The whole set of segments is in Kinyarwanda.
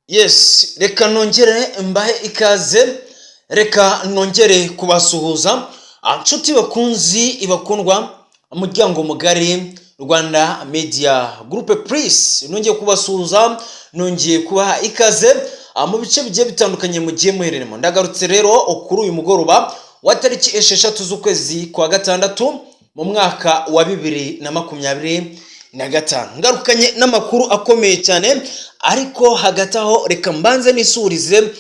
Yes, reka nongere mbahe ikaze, reka nongere kubasuhuza, nshuti bakunzi bakundwa, umuryango mugari Rwanda Media Group Plus. Nongeye kubasuhuza, nongeye kubaha ikaze mu bice bigiye bitandukanye mugiye muhereremo. Ndagarutse rero kuri uyu mugoroba wa tariki 6 z'ukwezi kwa gatandatu mu mwaka wa 2025, ngarukanye n'amakuru akomeye cyane. Ariko hagati aho reka mbanze nisurize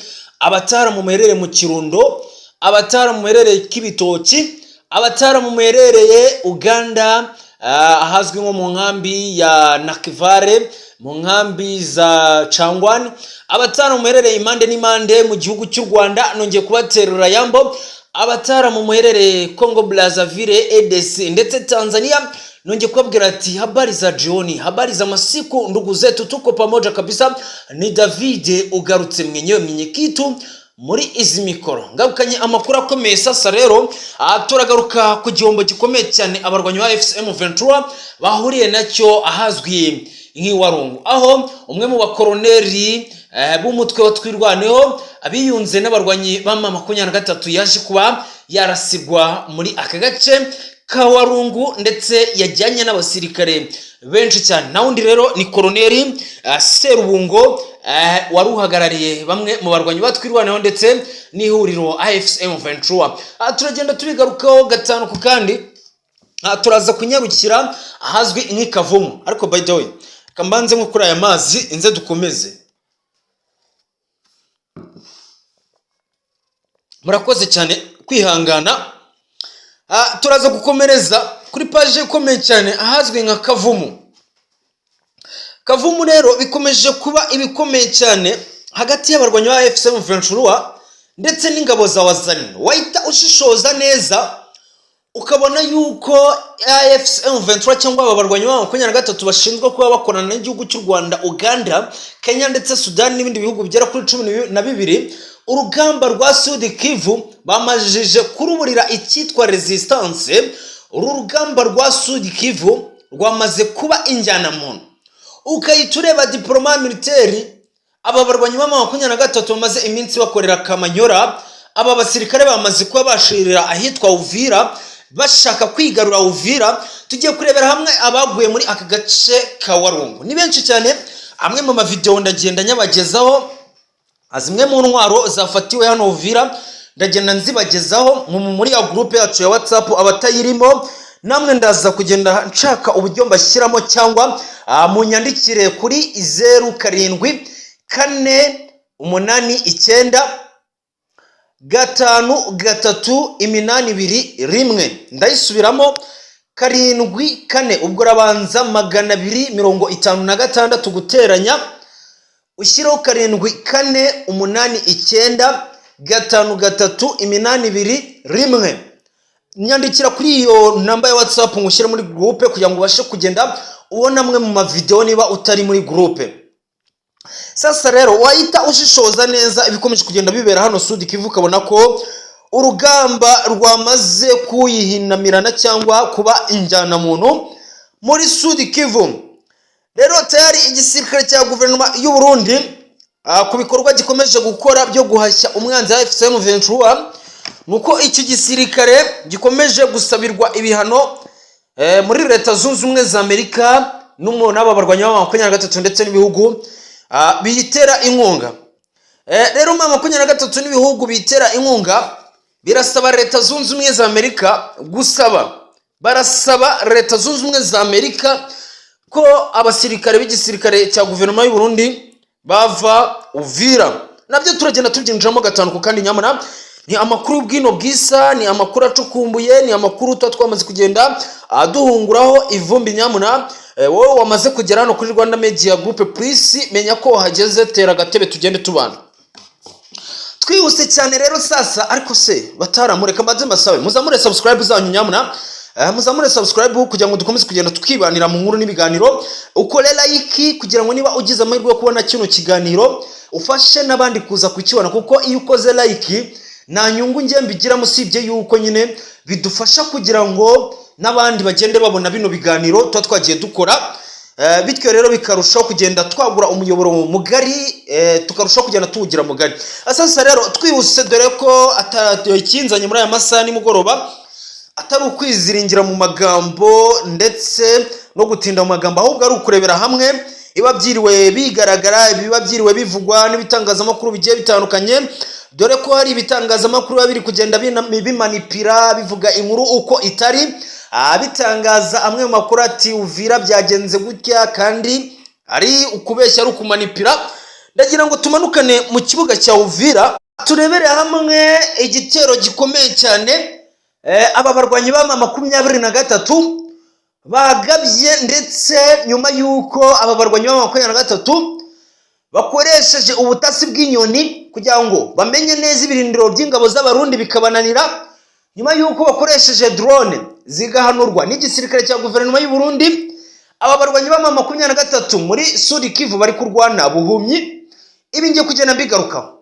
abataramu muherereye mu Kirundo, abataramu muherereye Kibitoki, abataramu muherereye Uganda, ahazwi nko mu nkambi ya Nakivale, mu nkambi za Cangwani, abataramu muherereye impande n'impande mu gihugu cy'u Rwanda, nongeye kubaterura yambo. Abataramu muherereye Congo Brazzaville, EDC ndetse Tanzania, nongeye kubabwira ati habari za jioni, habari za masiku, ndugu zetu, tuko pamoja kabisa. Ni David ugarutse mwenyewe mwenye kitu muri izi mikoro, ngarukanye amakuru akomeye. Sasa rero turagaruka ku gihombo gikomeye cyane abarwanyi ba AFC M23 bahuriye nacyo ahazwi nk'iwarungu, aho umwe mu bakoroneri b'umutwe wa Twirwaneho biyunze n'abarwanyi ba M23 yaje kuba yarasigwa muri aka gace ka Warungu, ndetse yajyanye n'abasirikare benshi cyane. Na wundi rero ni koroneri Serubungo, wari uhagarariye bamwe mu barwanyi ba Twirwaneho ndetse n'ihuriro AFC M23. Turagenda tubigarukaho gatanu ku kandi. Turaza kunyarukira ahazwi nk'Ikavumu. Ariko by the way, reka mbanze nko kuri aya mazi inze dukomeze. Murakoze cyane kwihangana. Turaza gukomereza kuri paje ikomeye cyane ahazwi nka Kavumu. Kavumu rero bikomeje kuba ibikomeye cyane hagati y'abarwanyi ba AFC M23 ndetse n'ingabo za Wazalendo. Wahita ushishoza neza ukabona yuko AFC M23 cyangwa aba barwanyi ba 23 bashinzwe kuba bakorana n'igihugu cy'u Rwanda, Uganda, Kenya ndetse Sudani n'ibindi bihugu bigera kuri 12, urugamba rwa Sud Kivu bamajije kuruburira icyitwa resistance. Uru rugamba rwa Sud Kivu rwamaze kuba injyanamuntu. Ukahita ureba diploma militaire aba barwanyi ba 23 bamaze iminsi bakorera Kamanyora. Aba basirikare bamaze kuba bashirira ahitwa Uvira, bashaka kwigarura Uvira. Tugiye kurebera hamwe abaguye muri aka gace ka Warungu, ni benshi cyane. Amwe mu mavideo ndagenda nyabagezaho, zimwe mu ntwaro zafatiwe hano Uvira ndagenda nzibagezaho muri ya groupe yacu ya WhatsApp. Abatayirimo namwe ndaza kugenda nshaka uburyo mbashyiramo, cyangwa munyandikire kuri 0748953821. Ndayisubiramo: 74, ubwo urabanza 256 guteranya, ushyireho 7489533821. Nyandikira kuri iyo namba ya WhatsApp ngo ushyire muri groupe kugira ngo ubashe kugenda ubona amwe mu mavideo niba utari muri groupe. Sasa rero wahita ushishoza neza ibikomeje kugenda bibera hano Sud Kivu, ukabona ko urugamba rwamaze kuyihinamirana cyangwa kuba injyanamuntu muri Sud Kivu. Rero tayari igisirikare cya guverinoma y'u Burundi, ku bikorwa gikomeje gukora byo guhashya umwanzi wa AFC M23, nuko iki gisirikare gikomeje gusabirwa ibihano muri Leta Zunze Ubumwe za Amerika n'aba barwanyi ba 23 ndetse n'ibihugu biyitera inkunga. Rero 23 n'ibihugu biyitera inkunga birasaba Leta Zunze Ubumwe za Amerika gusaba, barasaba Leta Zunze Ubumwe za Amerika ko abasirikare b'igisirikare cya guverinoma y'u Burundi bava Uvira. Nabyo turagenda tubyinjiramo gatanu ku kandi. Nyamara ni amakuru y'ubwino bwisa, ni amakuru acukumbuye, ni amakuru tuba twamaze kugenda duhunguraho ivumbi. Nyamuna wowe wamaze kugera hano kuri Rwanda Media Group Plus, menya ko wahageze, tera agatebe tugende tubana. Twihuse cyane rero sasa. Ariko se bataramureka, mbanze mbasabe muzamure subscribe zanyu. Nyamuna muzamure subscribe kugira ngo dukomeze kugenda twibanira mu nkuru n'ibiganiro. Ukore like kugira ngo niba ugize amahirwe yo kubona kino kiganiro ufashe n'abandi kuza kukibona, kuko iyo ukoze like nta nyungu nge mbigiramo usibye yuko nyine bidufasha kugira ngo n'abandi bagende babona bino biganiro tuba twagiye dukora. Bityo rero bikarushaho kugenda twagura umuyoboro mugari, tukarushaho kugenda tuwugira mugari. Sasa rero twihuse, dore ko ikinzanye muri aya masaha nimugoroba atari ukwiziringira mu magambo ndetse no gutinda mu magambo, ahubwo ari ukurebera hamwe biba byiriwe bigaragara, biba byiriwe bivugwa n'ibitangazamakuru bigiye bitandukanye, dore ko hari ibitangazamakuru biba biri kugenda bimanipira, bivuga inkuru uko itari, bitangaza amwe mu makuru ati "Uvira byagenze gutya", kandi ari ukubeshya, ari ukumanipira. Ndagira ngo tumanukane mu kibuga cya Uvira, turebere hamwe igitero gikomeye cyane aba barwanyi ba M23 bagabye, ndetse nyuma y'uko aba barwanyi ba 23 bakoresheje ubutasi bw'inyoni kugira ngo bamenye neza ibirindiro by'ingabo z'Abarundi bikabananira, nyuma y'uko bakoresheje drone zigahanurwa n'igisirikare cya guverinoma y'u Burundi, aba barwanyi ba M23 muri Sud Kivu bari kurwana buhumyi. Ibi ngiye kugenda mbigarukaho.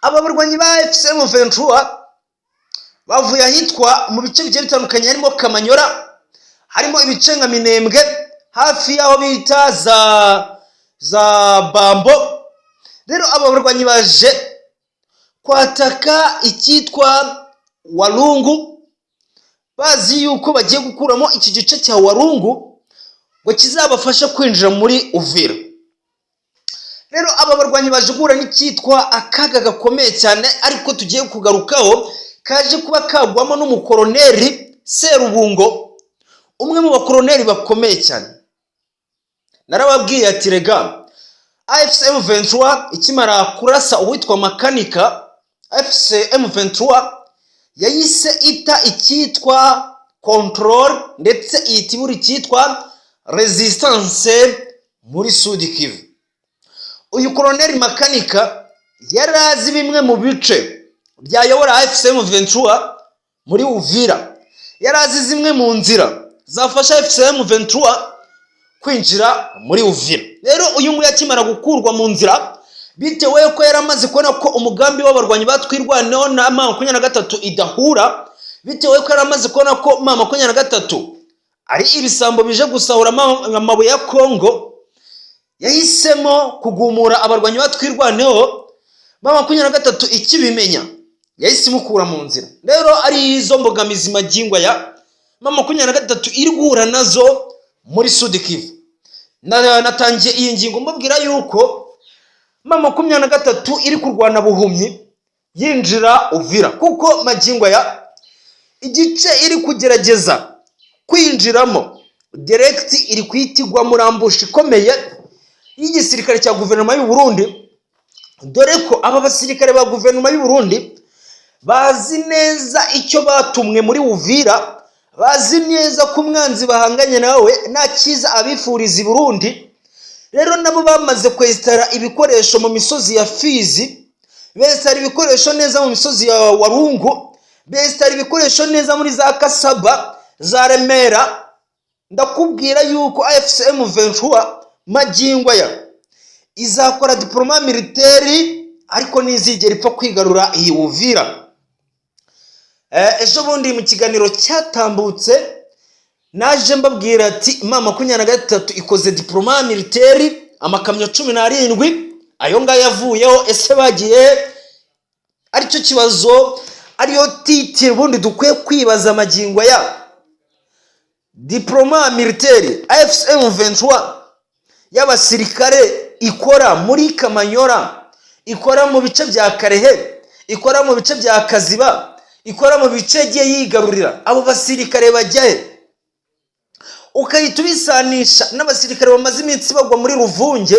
Aba barwanyi ba AFC M23 bavuye ahitwa mu bice bigiye bitandukanye, harimo Kamanyora, harimo ibice nka Minembwe, hafi y'aho bita za Bambo. Rero aba barwanyi baje kwataka icyitwa Walungu, bazi yuko bagiye gukuramo iki gice cya Walungu ngo kizabafashe kwinjira muri Uvira. Rero aba barwanyi baje guhura n'icyitwa akaga gakomeye cyane, ariko tugiye kugarukaho, kaje kuba kagwamo n'umukoroneri Serubungo, umwe mu bakoroneri bakomeye cyane. Narababwiye ati rega AFC M23 ikimara kurasa uwitwa Makanika, AFC M23 yahise ita icyitwa control, ndetse ihita ibura icyitwa resistance muri Sud Kivu. Uyu koroneri Makanika yari azi bimwe mu bice byayobora AFC M23 muri Uvira, yari azi zimwe mu nzira zafasha AFC M23 kwinjira muri Uvira. Rero uyu nguyu akimara gukurwa mu nzira, bitewe ko yari amaze kubona ko umugambi w'abarwanyi batwirwaneho na M23 idahura, bitewe ko yari amaze kubona ko M23 ari ibisambo bije gusahura amabuye ya Kongo, yahisemo kugumura abarwanyi batwirwaneho. M23 ikibimenya yahise imukura mu nzira. Rero ari izo mbogamizi magingo aya M23 iri guhura nazo muri Sud Kivu. Natangiye iyi ngingo mbabwira yuko M23 iri kurwana buhumyi yinjira Uvira, kuko magingo aya igice iri kugerageza kwinjiramo direct iri kuyitigwa muri ambush ikomeye y'igisirikare cya guverinoma y'u Burundi, dore ko aba basirikare ba guverinoma y'u Burundi bazi neza icyo batumwe muri Uvira, bazi neza ko umwanzi bahanganye nawe nta cyiza abifuriza i Burundi. Rero nabo bamaze kwesitara ibikoresho mu misozi ya Fizi, besitara ibikoresho neza mu misozi ya Walungu, besitara ibikoresho neza muri za Kasaba, za Remera. Ndakubwira yuko AFC M23 magingo aya izakora déploiement militaire, ariko ntizigera ipfa kwigarura iyi Uvira. Ejo bundi mu kiganiro cyatambutse naje mbabwira ati M23 ikoze déploiement militaire, amakamyo 17 ayo ngayo avuyeho. Ese bagiye? Aricyo kibazo, ariyo titre ubundi dukwiye kwibaza amagingo aya: déploiement militaire AFC M23 y'abasirikare ikora muri Kamanyora, ikora mu bice bya Karehe, ikora mu bice bya Kaziba, ikora mu bice yagiye yigarurira, abo basirikare bajyahe? Ukahita ubisanisha n'abasirikare bamaze iminsi bagwa muri Ruvunge,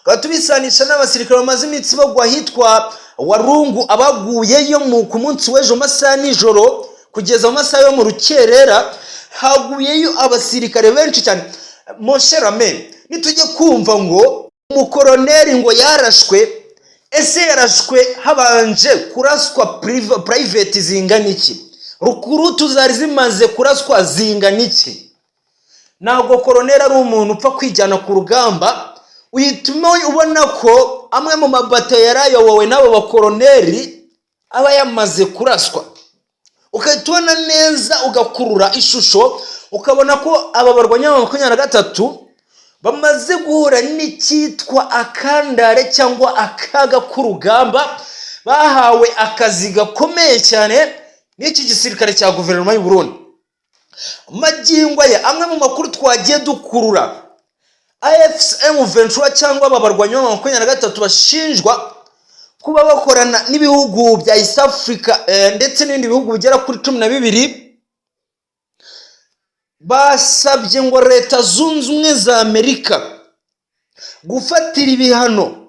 ugahita ubisanisha n'abasirikare bamaze iminsi bagwa ahitwa Walungu, abaguyeyo ku munsi w'ejo masaha nijoro kugeza mu masaha yo mu rukerera haguyeyo abasirikare benshi cyane. Mon cher ami, nitujye kumva ngo umukoroneri ngo yarashwe, ese yarashwe habanje kuraswa private zingana iki? Recrues zari zimaze kuraswa zingana iki? Ntabwo koroneri ari umuntu upfa kwijyana ku rugamba. Uhita ubona ko amwe mu mabato yari ayobowe n'abo bakoroneri aba yamaze kuraswa, ugahita ubona neza, ugakurura ishusho. Ukabona ko aba barwanya 23 bamaze guhura n'icyitwa akandare cyangwa akaga k'urugamba. Bahawe akazi gakomeye cyane n'iki gisirikare cya guverinoma y'u Burundi. Magingo aya, amwe mu makuru twagiye dukurura, AFC M23 cyangwa aba barwanyi ba 23 bashinjwa kuba bakorana n'ibihugu bya East Africa ndetse n'ibindi bihugu bigera kuri 12, basabye ngo Leta Zunze Ubumwe za Amerika gufatira ibihano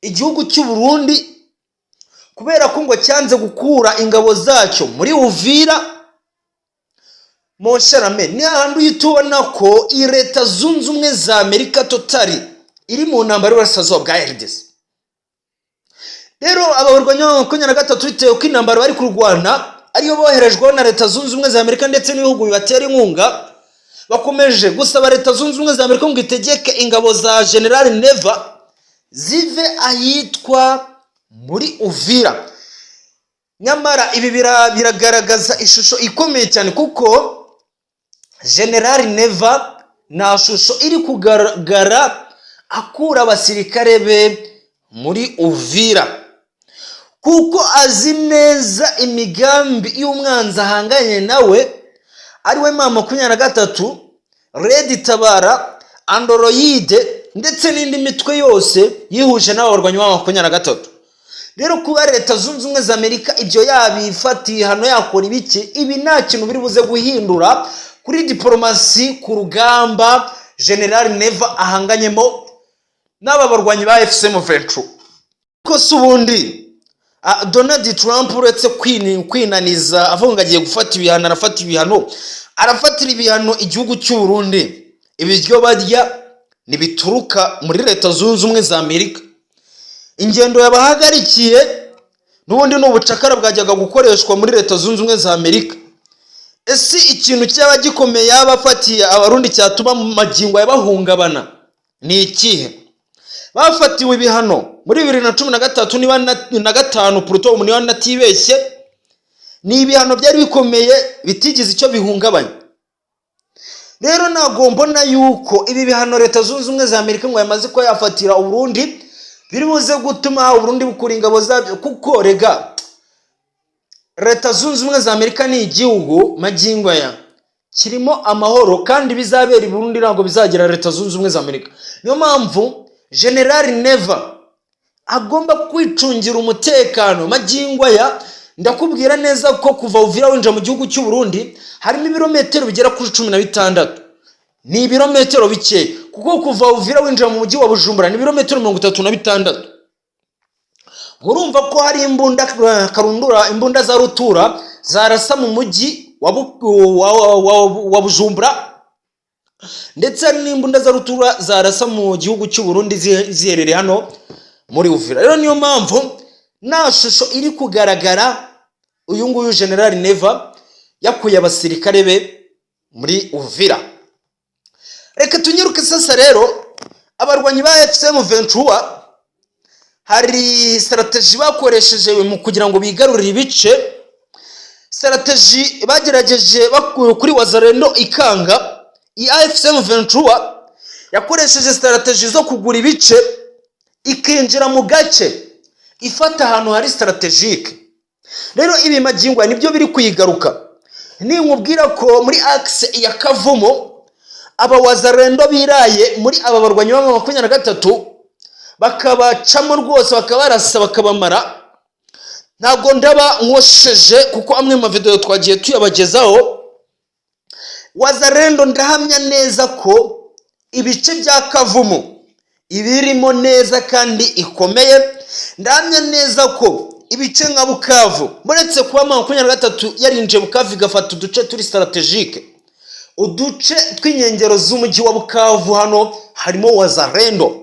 igihugu cy'u Burundi kubera ko ngo cyanze gukura ingabo zacyo muri Uvira. Mon cher ami, ni hahandi uhita ubona ko iyi Leta Zunze Ubumwe za Amerika totally iri mu ntambara y'uburasirazuba bwa RDC. Rero aba barwanya 23, bitewe ko intambara bari kurwana ariyo boherejweho na Leta Zunze Ubumwe za Amerika ndetse n'ibihugu bibatera inkunga, bakomeje gusaba Leta Zunze Ubumwe za Amerika ngo itegeke ingabo za General Neva zive ahitwa muri Uvira. Nyamara ibi biragaragaza ishusho ikomeye cyane, kuko General Neva nta shusho iri kugaragara akura abasirikare be muri Uvira, kuko azi neza imigambi y'umwanzi ahanganye nawe, ariwe M23, RED Tabara, Android ndetse n'indi mitwe yose yihuje n'aba barwanyi ba 23. Rero kuba Leta Zunze Ubumwe za Amerika ibyo yabifatiye hano, yakora ibiki, ibi nta kintu biri buze guhindura kuri diporomasi ku rugamba General Neva ahanganyemo n'aba barwanyi ba AFC M23. Ko se ubundi Donald Trump, uretse kwinaniza avuga ngo agiye gufata ibihano, arafata ibihano, arafatira ibihano igihugu cy'u Burundi, ibiryo barya ntibituruka muri Leta Zunze Ubumwe za Amerika? Ingendo yabahagarikiye n'ubundi ni ubucakara bwajyaga gukoreshwa muri Leta Zunze Ubumwe za Amerika. Ese ikintu cyaba gikomeye yaba afatiye Abarundi cyatuma mu magingo yabahungabana ni ikihe? Bafatiwe ibihano muri 2013 niba na gatanu plutôt, niba natibeshye. Ni ibihano byari bikomeye bitigize icyo bihungabanya. Rero ntabwo mbona yuko ibi bihano Leta Zunze Ubumwe za Amerika ngo yamaze kuba yafatira Uburundi biri buze gutuma Uburundi bukura ingabo zabyo, kuko rega Leta Zunze Ubumwe za Amerika ni igihugu magingo aya kirimo amahoro, kandi bizabera i Burundi ntabwo bizagera Leta Zunze Ubumwe za Amerika. Niyo mpamvu General Neva agomba kwicungira umutekano. Magingo aya ndakubwira neza ko kuva Uvira winjira mu gihugu cy'u Burundi harimo ibirometero bigera kuri 16. Ni ibirometero bike, kuko kuva Uvira winjira mu mujyi wa Bujumbura ni ibirometero 36. Murumva ko hari imbunda karundura, imbunda za rutura zarasa mu mujyi wa Bujumbura, ndetse hari n'imbunda za rutura zarasa mu gihugu cy'u Burundi ziherereye hano muri Uvira. Rero niyo mpamvu nta shusho iri kugaragara uyu nguyu General Neva yakuye abasirikare be muri Uvira. Reka tunyaruke sasa. Rero abarwanyi ba AFC M23 hari stratégie bakoresheje mu kugira ngo bigarurire ibice, stratégie bagerageje bakuye kuri Wazalendo ikanga. Iyi AFC M23 yakoresheje stratégie zo kugura ibice, ikinjira mu gace ifata ahantu hari stratégique. Rero ibi magingo nibyo biri kuyigaruka. Ninkubwira ko muri axe ya Kavumo aba Wazalendo biraye muri aba barwanyi ba 23 bakabacamo rwose, bakabarasa, bakabamara, ntabwo ndaba nkosheje, kuko amwe mu mavidewo twagiye tuyabagezaho. Wazalendo ndahamya neza ko ibice bya Kavumu ibirimo neza kandi ikomeye. Ndahamya neza ko ibice nka Bukavu, muretse kuba 23 yarinjiye Bukavu igafata uduce turi stratégique, uduce tw'inkengero z'umujyi wa Bukavu, hano harimo Wazalendo.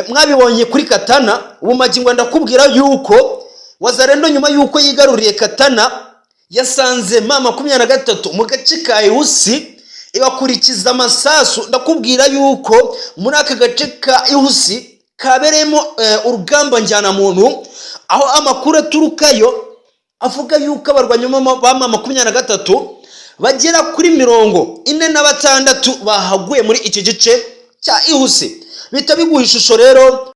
Mwabibonye kuri Katana. Ubu magingo ndakubwira yuko Wazalendo nyuma yuko yigaruriye Katana yasanze M23 mu gace ka Ihusi, ibakurikiza amasasu. Ndakubwira yuko muri aka gace ka Ihusi kabereyemo urugamba njyanamuntu, aho amakuru aturukayo avuga yuko abarwanyi ba M23 bagera kuri 46 bahaguye muri iki gice cya Ihusi. Bihita biguha ishusho rero.